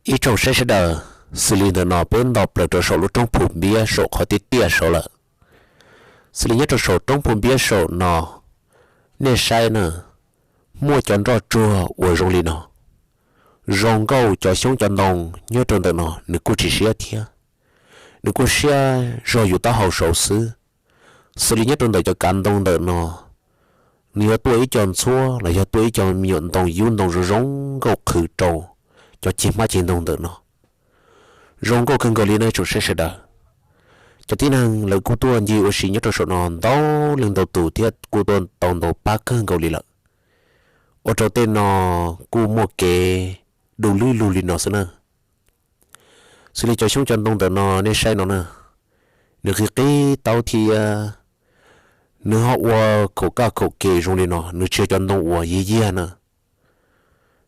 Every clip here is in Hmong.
Ib tsoom saib sawv daws, xws li ntawm no peb nto plaws rau saum lub roob Phu Npiab saum qhov tiaj tiaj saud lawm. Xws li nyob rau saum roob Phu Npiab saum no, nej saib na, muaj cov nroj tsuag uas zoo li no. Zoo nkauj cov xyoob cov ntoo nyob rau ntawm no nws kuj tsis siab thiab, nws kuj siab zog yus taub hau saud xwb. Xws li nyob rau ntawm cov kav ntoo ntawm no, nws yuav tuaj ib co ntxhuab los yog tuaj ib co me nyuam ntoo yub ntoo zoo zoo nkauj qhwv rau cov ceg hmab ceg ntoo ntawm no. Zoo nkauj kawg nkaus li no tsoom saib sawv daws. Cov tib neeg lawv kuj tuaj ncig ua si nyob rau saum no ntau leej ntau tus thiab kuj tuaj tau ntau pab kawg nkaus li lawm, ua rau tej no kuj muaj kev du lug lug li no xwb na. Xws li cov xyoob cov ntoo ntawm no nej saib no na, nws qig qig taub thiab nws ho ua khaum kaj khaum ke zoo li no, nws tsis yog cov ntoo uas yig yiag na.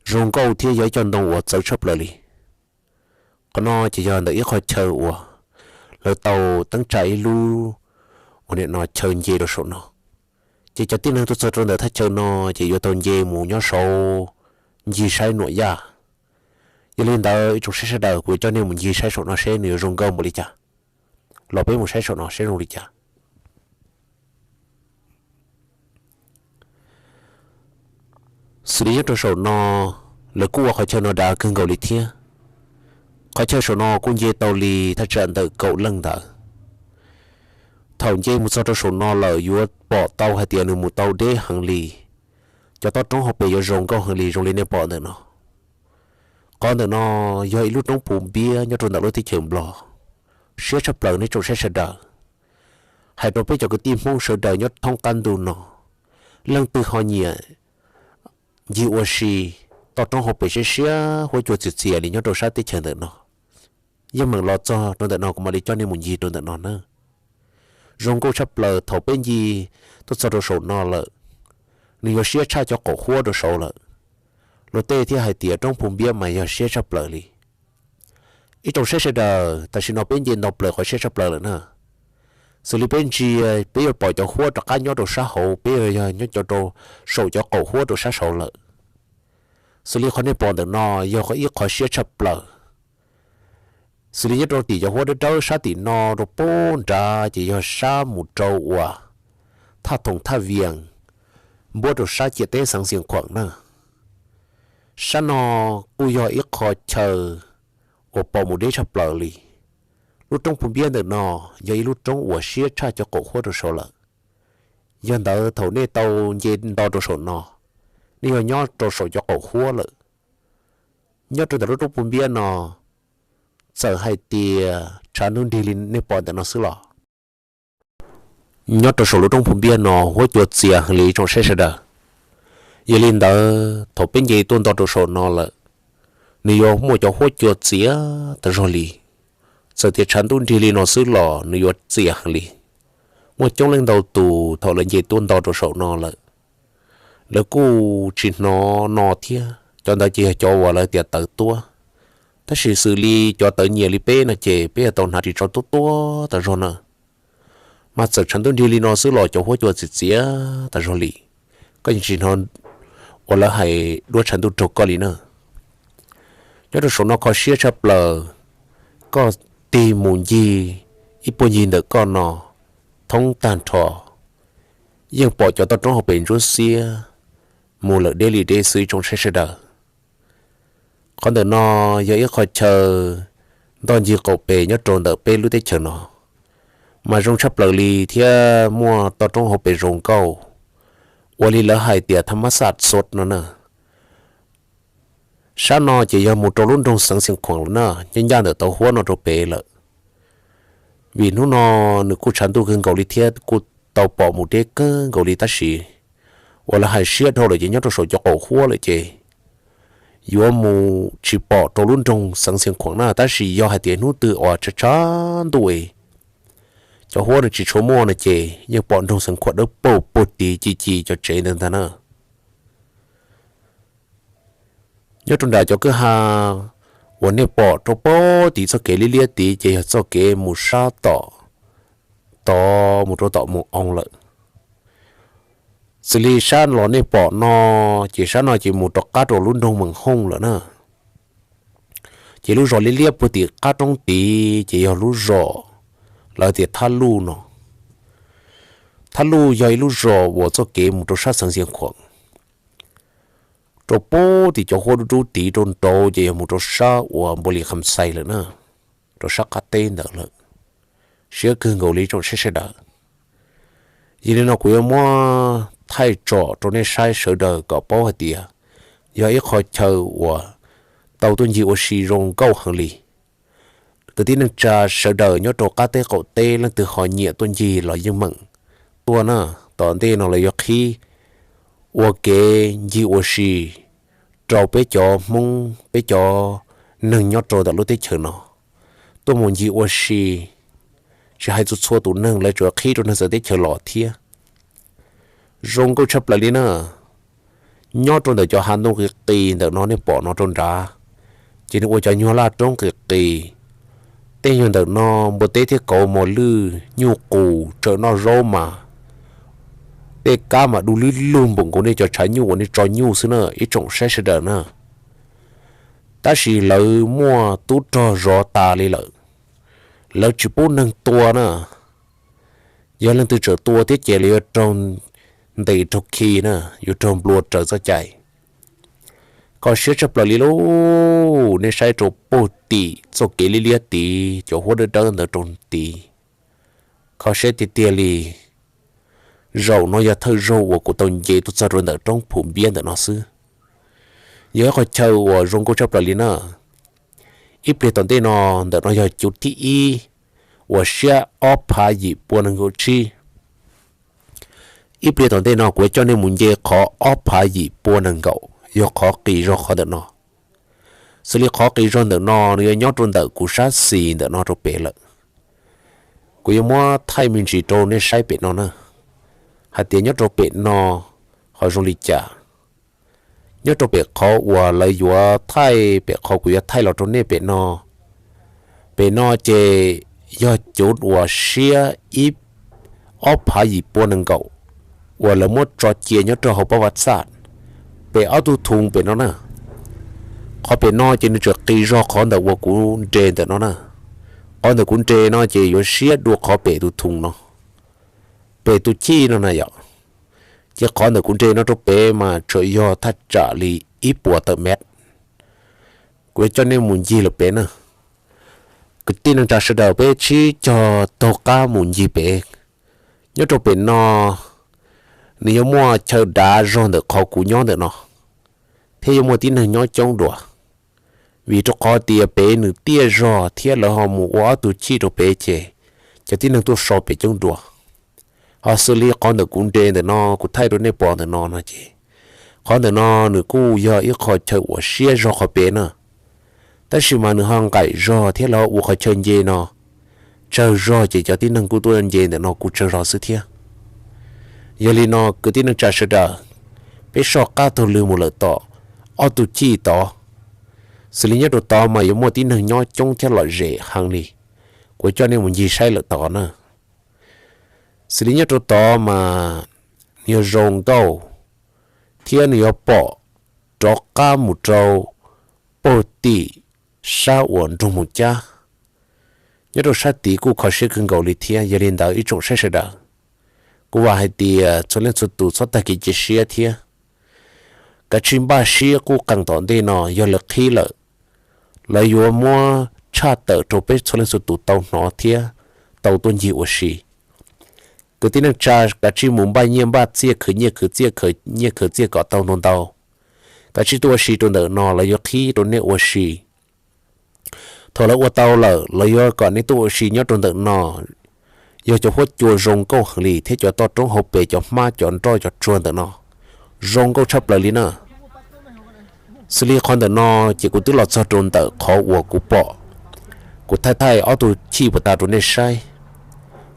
Zoo nkauj thiab yog ib co ntoo uas txawv tshaj plaws li. Qhov no ces yog ntawm ib qho chaw uas lawv tau teeb tsa ib lub uas nim no chaw nce rau saum no. Ces cov tib neeg tuaj txog rau ntawm thaj chaw no ces yuav tau nce mus nyob saud ncig saib nuam yaj. Yog li ntawd ib tsoom saib sawv daws, kuv yuav coj nej mus ncig saib saum no seb nws yuav zoo nkauj npaum li cas. Los peb mus saib saum no seb zoo li cas. Xws li nyob rau saum no, lawv kuj ua qhov chaw no dav kawg nkaus li thiab. Qhov chaw saum no kuj nce tau li thaj tsam ntawm kaum leej ntawd. Thaum nce mus txog rau saum no lawm yuav pom tau hais tias nws mus tau deb heev li. Cov toj roob hauv pes yuav zoo nkauj heev li zoo li nej pom ntawm no. Qhov ntawm no yog ib lub roob Phu Npiab nyob rau ntawm lub teb chaws Nplog, siab tshaj plaws nej tsoom saib sawv daws. Hais rau peb cov kwv tij Hmoob sawv daws nyob thoob qab ntuj no, leej twg ho nyiam ncig ua si toj roob hauv pes siab siab huab cua txias txias li nyob rau sab teb chaws ntawm no, yeej meem los txog rau ntawm no kuv mam li coj nej mus ncig rau ntawm no na. Zoo nkauj tshaj plaws thaum peb ncig tuaj txog rau saum no lawm, nws yuav siab tshaj cov qaum huab rau saud lawm. Luag tej thiaj hais tias roob Phu Npiab mas yog siab tshaj plaws li. Ib tsoom saib sawv daws, tam sim no peb nce nto plaws qhov siab tshaj plaws lawm na. Xws li peb ntsia peb yuav pom cov huab rov qab nyob rau sab hauv, peb yog nyob cov rau saum cov qaum huab rau sab saud lawm. Xws li qhov nej pom ntawm no yog ib qho siab tshaj plaws. Xws li nyob rau tim cov huab dawb dawb sab tim no rau pem nrad ces yog sab mus rau uas thaj Thoom Thaj Vias, npuab rau sab ciam teb xeev Xiav Khuam na. Sab no kuj yog ib qho chaw uas pom mus deb tshaj plaws li. Lub roob Phu Npiab ntawm no yog ib lub roob uas siab tshaj cov qaum huab rau saud lawm. Yog ntawd thaum nej tau nce nto rau saum no, nej yog nyob rau saum cov qaum huab lawm. Nyob rau ntawm lub roob Phu Npiab no, txawm hais tias tshav ntuj nrig li nej pom ntawm no xwb los nyob rau saum lub roob Phu Npiab no huab cua txias heev li tsoom saib sawv daws. Yog li ntawd thaum peb nce tuaj nto rau saum no lawm, nws yuav muaj cov huab cua txias tas zog li. Txawm tias tshav ntuj nrig li no xwb los nws yuav txias heev li. Muaj coob leej ntau tus thaum lawv nce tuaj nto rau saum no lawm, lawv kuj tsis hnov no thiab, cov ntawd ces yog cov uas lawv tias tawv tuab. Tab sis xws li cov tawv nyias li peb no ces peb yuav tau hnav ris tsho tuab tuab tas zog na. Mas txawm tshav ntuj nrig li no xwb los cov huab cua txias txias tas zog li, koj yeej tsis hnov uas lawv hais duab tshav ntuj raug koj li na. Nyob rau saum no kho siab tshaj plaws, koj tig mus ncig ib puag ncig ntawm koj no thoob tag nrho, yeej pom cov toj roob hauv pes ntsuab xiab mus lawm deb li deb xwb tsoom saib sawv daws. Qhov ntawm no yog ib qho chaw ntoj ncig qaum pes nyob rau ntawm peb lub teb chaws no, mas zoo tshaj plaws li thiab muaj toj roob hauv pes zoo nkauj, ua li lawv hais tias tha mab xaj xos no na. Sab no ces yog mus rau lub nroog Xeev Xiav Khuam lawm na, nyob ncaj ntawm tauv huab no rau pem lawm. Vim hnub no nws kuj tshav ntuj kawg nkaus li thiab kuj tau pom mus deb kawg nkaus li tab sis uas lawv hais siab dhau lawm ces nyob rau saum cov qaum huab lawm ces yuav mus tsis pom rau lub nroog Xeev Xiav Khuam na, tab sis yog hais tias hnub twg uas tshav tshav ntuj cov huab no tsis tshua muaj no ces yeej pom nroog Xeev Khuam dawb paug puag tid ci ci cov tsev ntawd ntag na. Nyob rau nram cov kwj ha uas nej pom rau pem tid txoj kev liab liab tid ces yog txoj kev mus sab tom tod mus rau tom Mus Oo lawm. Xws li sab los nej pom no, ces sab no ces mus rov qab rau lub nroog Mees Hooj lawm na. Ces lub zos liab liab puag tim qab roob tid ces yog lub zos lawv tias Thab Luj no. Thab Luj yog ib lub zos uas txoj kev mus rau sab Xeev Xias Khuam, rau puag tim cov huab dub dub tid rau nraud ces yog mus rau sab uas Npau Lis Kham Xais lawm na, rau sab qab teb ntawd lawm. Siab kawg nkaus li tsoom saib sawv daws. Yog li no kuv yuav muab thaij tsom rau nej saib sawv daws kom paub hais tias yog ib qho chaw uas tau tuaj ncig ua si zoo nkauj heev li. Kwv tij neej tsa sawv daws nyob rau qab teb qaum teb leej twg ho nyiam tuaj ncig los yeej meem tuaj na. Tom ntej no lawv yuav qhib ua kev ncig ua si rau peb cov Hmoob, peb cov neeg nyob rau ntawm lub teb chaws no tuaj mus ncig ua si. Tsis hais txhua txhua tus neeg, lawv tsuas qhib rau neeg txawv teb chaws los thiab. Zoo nkauj tshaj plaws li na. Nyob rau ntawm cov hav ntoo qis qis ntawm no nej pom no rau nrad, ces nws ua cov nyuag laj roob qis qis. Tej nyuag ntawm no npua teb thiab kauv mos lwj nyuj qus tsawm noj zaub mas tej kab mas du lug lug npaum nkaus nej cov tshav nyuj uas nej tso nyuj xwb na ib tsoom saib sawv daws na. Tab sis lawv muaj tub rog zov tas li lawm, lawv tsis pub neeg tua na. Yog leej twg txawm tua thiab ces lawv yuav raug ntes raug khi na, yuav raug nplua raws txoj cai. Kho siab tshaj plaws li lauj, nej saib rau puag tim txoj kev liab liab tid, cov huab dawb dawb ntawd rau tid. Kho siab tiag tiag li. Zaum no yog thawj zaug uas kuv tau nce tuaj txog rau ntawm roob Phu Npiab ntawm no xwb. Yog ib qho chaw uas zoo nkauj tshaj plaws li na. Ib pliag tom ntej no, ntawm no yog cuv thib ib uas siab ob phav yim pua nees nkaum tsib. Ib pliag tom ntej no kuv yuav coj nej mus nce qhov ob phav yim pua nees nkaum, yog qhov qis zog qhov ntawm no. Xws li qhov qis zog ntawm no nws yuav nyob rau ntawm kuv sab xis ntawm no rau pem lawm. Kuv yuav muab thaij me ntsis rau nej saib pem no na, hais tias nyob rau pem no ho zoo li cas. Nyob rau pem qhov uas lawv yuav thaij, pem qhov kuv yuav thaij los rau nej pem no, pem no ces yog cuv uas siab ib ob phav yim pua nees nkaum uas lawv muab tso cia nyob rau hauv pab vaj txaj, pem ob tug thoo pem no na. Qhov pem no ces nws tseem qis zog qhov ntawm uas kuv nres ntawm no na. Qhov ntawm kuv nres no ces yuav siab dua qhov pem tus thoo no, pem tus chij no na yom. Ces qhov ntawm kuv nres no rau pem mas tseem yog thaj tsam li ib puas tawm mev. Kuv yuav coj nej mus ncig lawm pem na. Kwv tij neej tsa sawv daws, peb sib cog taug qab mus ncig pem. Nyob rau pem no, nws yuav muaj chaw dav zog ntawm qhov kuv nyob ntawm no, thiab yuav muaj tib neeg nyob coob dua. Vim rau qhov tias pem nws tiaj zog thiab lawv ho mus ua ob tug chij rau pem ces cov tib neeg tuaj so pem coob dua. Ho xws li qhov ntawm kuv nres ntawm no, kuv thaij rau nej pom ntawm no no ces, qhov ntawm no nws kuj yog ib qho chaw uas siab zog qhov pem na. Tab sis mas nws ho nqaim zog thiab lawv ua qhov chaw nce no tsawg zog ces cov tib neeg kuj tuaj nce ntawm no kuj tsawg zog xwb thiab. Yog li no kwv tij neej tsa sawv daws, peb soj qab taug lw mus lawm tom ob tug chij tod. Xws li nyob rau tod mas yuav muaj tib neeg nyob coob thiab lom zem heev li. Kuv coj nej mus ncig saib lawm tod na. Xws li nyob rau tod mas nws yog zoo nkauj, thiab nws yuav pom rov qab mus rau puag tim sab uas nroog Mus Cab. Nyob rau sab tid kuj kho siab kawg nkaus li thiab. Yog li ntawd ib tsoom saib sawv daws, kuv vam hais tias txhua leej txhua tus txhob tag kev cia siab thiab. Kav tsij npaj siab, kuj qee tom ntej no yog lawv qhib lawm, lawv yuav muab tshaj tawm rau peb txhua leej txhua tus tau hnov thiab tau tuaj ncig ua si. Kwv tij neej tsa, kav tsij mus npaj nyiaj npaj txiaj, khwv nyiaj khwv txiaj, khwv nyiaj khwv txiaj kom tau ntau ntau. Kav tsij tuaj ua si rau ntawm no, lawv yuav qhib rau nej ua si. Thaum lawv ua tau lawm, lawv yuav kom nej tuaj ua si nyob rau ntawm no. Yog cov huab cua zoo nkauj heev li thiab cov toj roob hauv pes, cov hmab cov nroj cov tsuag ntawm no zoo nkauj tshaj plaws li na. Xws li qhov ntawm no ces kuv twb los txog rau ntawm qhov uas kuv pom, kuv thaij thaij ob tug chij puas tas rau nej saib.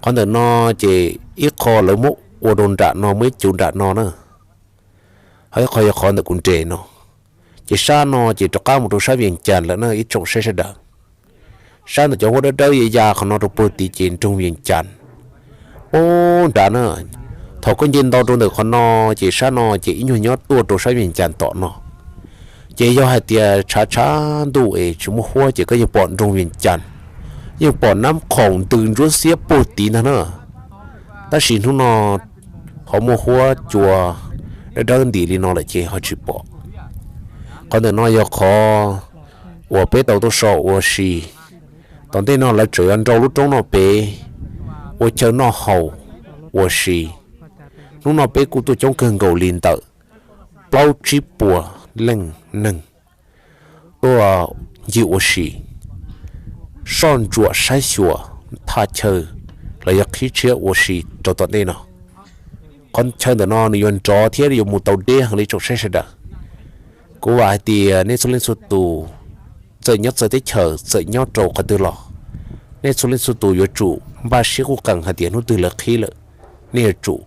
Qhov ntawm no ces ib qho lawv muab ua rau nram no, muaj ib cuv nram no na. Ho ib qho yog qhov ntawm kuv nres no. Ces sab no ces rov qab mus rau sab Vias Cas lawm na ib tsoom saib sawv daws. Sab ntawm cov huab dawb dawb ya ya qhov no rau puag tid ces nroog Vias Cas. Puag nrad na, thaum koj nce nto rau ntawm qhov no, ces sab no ces ib nyuag nyob tuaj rau sab Vias Cas tom no. Ces yog hais tias tshav tshav ntuj es tsis muaj huab ces koj yeej pom nroog Vias Cas, yeej pom Nab Khoom ntws ntsuab xiab puag tid ntag na. Tab sis hnub no qhov muaj huab cua dawb dawb nti li no lawm ces ho tsis pom. Qhov ntawm no yog qhov uas peb tau tuaj so ua si. Tom ntej no lawv tseem yuav nrau lub roob no pem ua chaw noj haus ua si. Hnub no peb kuj tuaj coob kawg nkaus li ntawm plaub tsib puas leej neeg tuaj ncig ua si, soj ntsuam saib xyuas thaj chaw los yog qhib tshiab ua si rau tom ntej no. Qhov chaw ntawm no nws yuav nrov thiab yuav mus tau deb heev li tsoom saib sawv daws. Kuv vam hais tias nej txhua leej txhua tus, txawm nyob txawv teb chaws txawm nyob rau qhov twg los, nej txhua leej txhua tus yuav tsum npaj siab qub qees hais tias hnub twg lawv qhib lawm, nej yuav tsum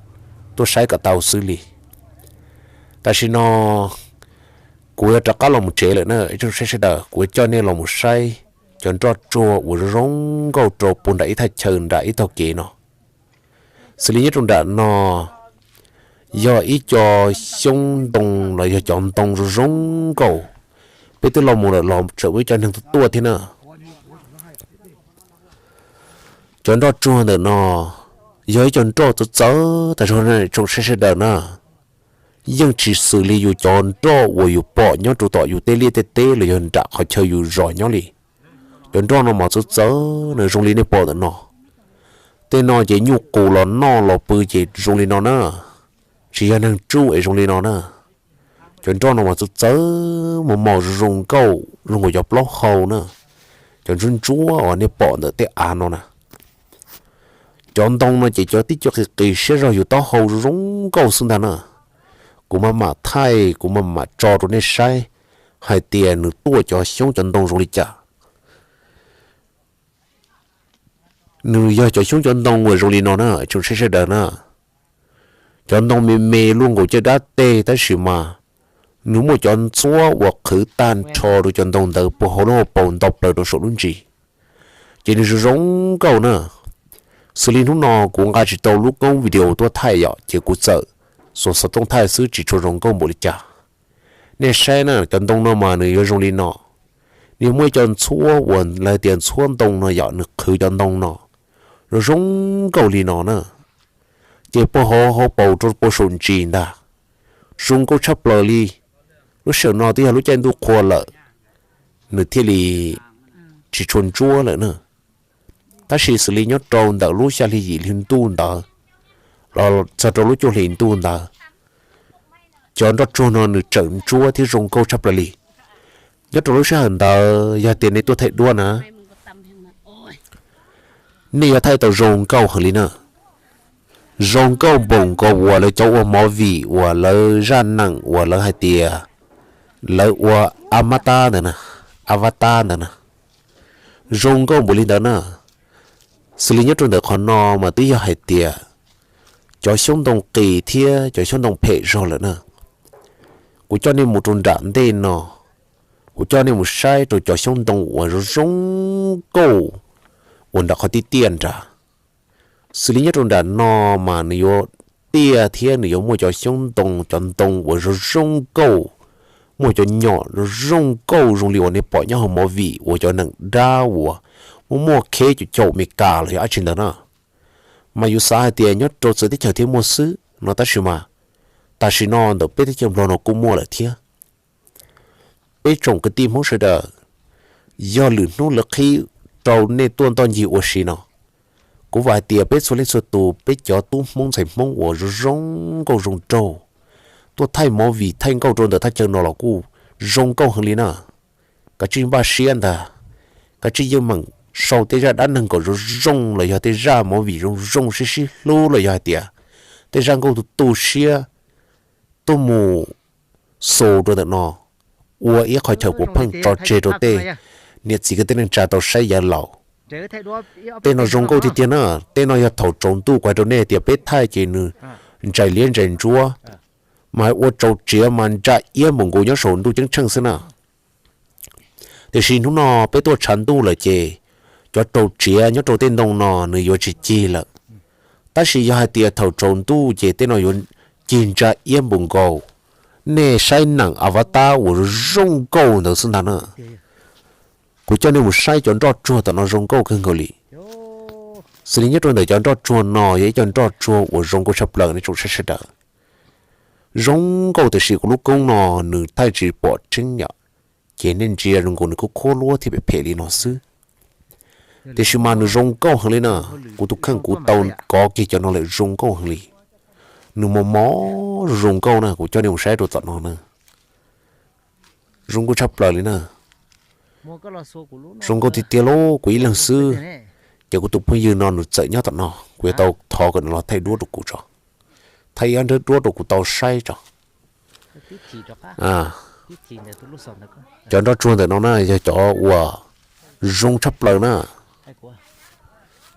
tuaj saib kom tau xwb li. Tam sim no kuv yuav rov qab los mus tsev lawm na, ib tsoom saib sawv daws, kuv yuav coj nej los mus saib cov nroj tsuag uas zoo zoo nkauj rau puag nram ib thaj chaw nram ib tog kev no. Xws li nyob rau nram no yog ib co xyoob ntoo los yog cov ntoo zoo zoo nkauj. Peb twb los mus lawm los tseem muaj ib co neeg tuaj thiab na. Cov nroj tsuag ntawm no yog ib co nroj txawv txawv tas zog tsoom saib sawv daws na. Yeej tsis xws li yus cov nroj uas yus pom nyob rau tom yus tej liaj tej teb los yog nram qhov chaw yus zos nyob li. Cov nroj no mas txawv txawv na, zoo li nej pom ntawm no. Tej no ces nyuj qus los noj los pw ces zoo li no na. Tsis yog neeg tsuj es zoo li no na. Cov nroj no mas txawv txawv mos mos zoo zoo nkauj zoo nkaus cov plaub hau na. Cov ntsuab ntsuab uas nej pom ntawm tej av no na. Cov ntoo no ces cov tib co qis qis siab zog yus taub hau zoo zoo nkauj xwb ntag na. Kuv maj mam thaij, kuv maj mam tso rau nej saib hais tias nws tuaj cov xyoob cov ntoo zoo li cas. Nws yog cov xyoob cov ntoo uas zoo li no na tsoom saib sawv daws na. Cov ntoo me me luaj nkaus caj dab teg tab sis mas nws muaj cov ntxhuab uas qhwv tag nrho rau cov ntoo ntawd puag hauv lub hauv paus nto plaws rau saum lub ntsis, ces nws zoo zoo nkauj na. Xws li hnub no kuv nqa tsis tau lub koob video tuaj thaij yom, ces kuv txawm xuas xov tooj thaij xwb tsis tshua zoo nkauj npaum li cas. Nej saib na, cov ntoo no mas nws yuav zoo li no. Nws yuav muaj ib co ntxhuab uas lawv tias ntxhuab ntoo no yom, nws qhwv cov ntoo no zoo zoo nkauj li no na. Ces puag hauv hauv paus rau puag saum ntsis ntag, zoo nkauj tshaj plaws li. Lub sij hawm no twb yog lub caij ntuj qhua lawm, nws thiaj li tsis tshua ntsuab lawm na. Tab sis xws li nyob rau ntawm lub xya hli yim hli ntuj ntawd los txog rau lub cuaj hli ntuj ntawd, cov nroj tsuag no nws tseem ntsuab thiab zoo nkauj tshaj plaws li. Nyob rau lub sij hawm ntawd yog tias nej tuaj thaij duab na, nej yuav thaij tau zoo nkauj heev li na. Zoo nkauj npaum nkaus uas lawv cov ua movie uas lawv zaj neeg uas lawv hais tias lawv ua a mab tab ntawd na, a vab tab ntawd na. Zoo nkauj npaum li ntawd na. Xws li nyob rau ntawm qhov no mas twb yog hais tias cov xyoob ntoo qis thiab cov xyoob ntoo phem zog lawm na. Kuv coj nej mus rau nram ntej no, kuv coj nej mus saib rau cov xyoob ntoo uas zoo zoo nkauj uas nram qhov tiaj tiaj nrad. Xws li nyob rau nram no mas nws yuav tiaj thiab nws yuav muaj cov xyoob ntoo, cov ntoo uas zoo zoo nkauj, muaj cov nyom zoo zoo nkauj zoo li uas nej pom nyob hauv movie uas cov neeg dab uas muaj muaj kheb caum caum Meskas los yog dab tsi ntawd na. Mas yus xav hais tias nyob rau txawv teb chaws thiaj muaj xwb no tab sis mas tam sim no ntawm peb teb chaws Nplog no kuj muaj lawm thiab. Peb tsoom kwv tij Hmoob sawv daws, yog lwm hnub lawv qhib rau nej tuaj ntoj ncig ua si no, kuv vam hais tias peb txhua leej txhua tus, peb cov tub Hmoob ntxhais Hmoob uas zoo zoo nkauj zoo nraug, tuaj thaij movie thaij nkauj rau ntawm thaj chaw no los kuj zoo nkauj heev li na. Kav tsij npaj siab ntag, kav tsij yeej meem sau tej zaj dab neeg kom zoo zoo los yog tej zaj movie zoo zoo sib sib hlub los yog hais tias tej zaj nkauj tu tu siab tuaj mus xus rau ntawm no, ua ib qho chaw puav pheej tso tseg rau tej niam txiv kwv tij neej tsa tau saib yav laus. Tej no zoo nkauj tiag tiag na. Tej no yog thaum tsaus ntuj kuv hais rau nej tias peb thaij ces nws ntsais liab ntsais ntsuab, mas ua rau tsiav mas ntsa iab npaum nkaus nyob saum ntuj ceeb tsheej xwb na. Tiam sis hnub no peb tuaj tshav ntuj lawm ces cov rau tsiav nyob rau tej ntoo no nws yuav tsis cig lawm. Tab sis yog hais tias thaum tsaus ntuj ces tej no yuav cig ntsa iab npaum nkaus, Nej saib neeg avatar uas zoo nkauj ntawd xwb ntag na. Kuv coj nej mus saib cov nroj tsuag tom no zoo nkauj kawg nkaus li. Xws li nyob rau ntawm cov nroj tsuag no yog ib co nroj tsuag uas zoo nkauj tshaj plaws nej tsoom saib sawv daws. Zoo nkauj tiam sis kuv lub koob no nws thaij tsis pom tseeb yom, ces nej ntsia zoo nkaus nws kuj khuab luab thiab phem phem li no xwb. Tiam sis mas nws zoo nkauj heev li na. Kuv tus kheej kuv tau kov kiag cov no lawm zoo nkauj heev li. Nws mos mos zoo nkauj na, kuv coj nej mus saib rau tom no na. Zoo nkauj tshaj plaws li na. Zoo nkauj tiag tiag lauj, kuv ib leeg xwb. Ces kuv tus phooj ywg no nws txawm nyob tom no, kuv yuav tau thov kom nws los thaij duab rau kuv tso. Thaij ib ob nrab duab rau kuv tau saib tso. Cov nroj tsuag ntawm no na yog cov uas zoo tshaj plaws na.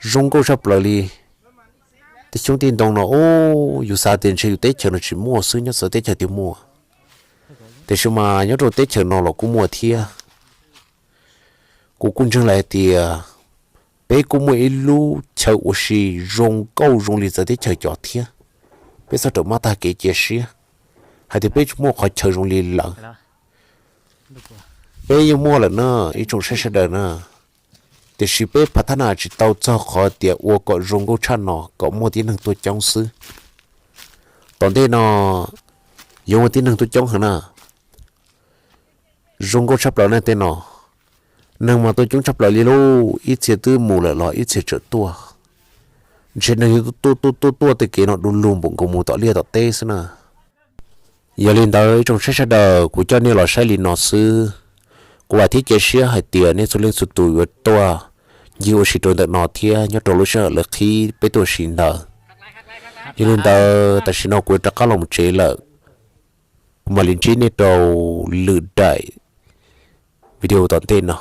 Zoo nkauj tshaj plaws li. Tej xyoob tej ntoo no, yus xav tias ntshe yus teb chaws no tsis muaj xwb, nyob txawv teb chaws tiag muaj. Tiam sis mas nyob rau teb chaws no los kuj muaj thiab. Kuv kuj ntseeg lawm hais tias peb kuj muaj ib lub chaw ua si zoo nkauj zoo li txawv teb chaws cov thiab. Peb txhob rawm maj tag kev cia siab hais tias peb tsis muaj qhov chaw zoo li lawv. Peb yeej muaj lawm na, ib tsoom saib sawv daws na. Tiam sis peb phav thab na tsis tau txog qhov tias ua kom zoo nkauj tshaj no kom muaj tib neeg tuaj coob xwb. Tom ntej no yuav muaj tib neeg tuaj coob heev na. Zoo nkauj tshaj plaws na tej no. Neeg mas tuaj coob tshaj plaws li lauj, ib txhia twb mus lawm los ib txhia tseem tuaj. Ntshe neeg yuav tuaj tuaj tuaj tuaj tej kev no du lug npaum nkaus mus tom liaj tom teb xwb na. Yog li ntawd ib tsoom saib sawv daws, kuv coj nej los saib li no xwb. Kuv vam thiab cia siab hais tias nej txhua leej txhua tus yuav tuaj ncig ua si rau ntawm no thiab nyob rau lub sij hawm lawv qhib peb tuaj ua si ntawd. Yog li ntawd tam sim no kuv yuav rov qab los mus tsev lawm. Kuv mam li ntsib nej rau lwm daim video tom ntej no.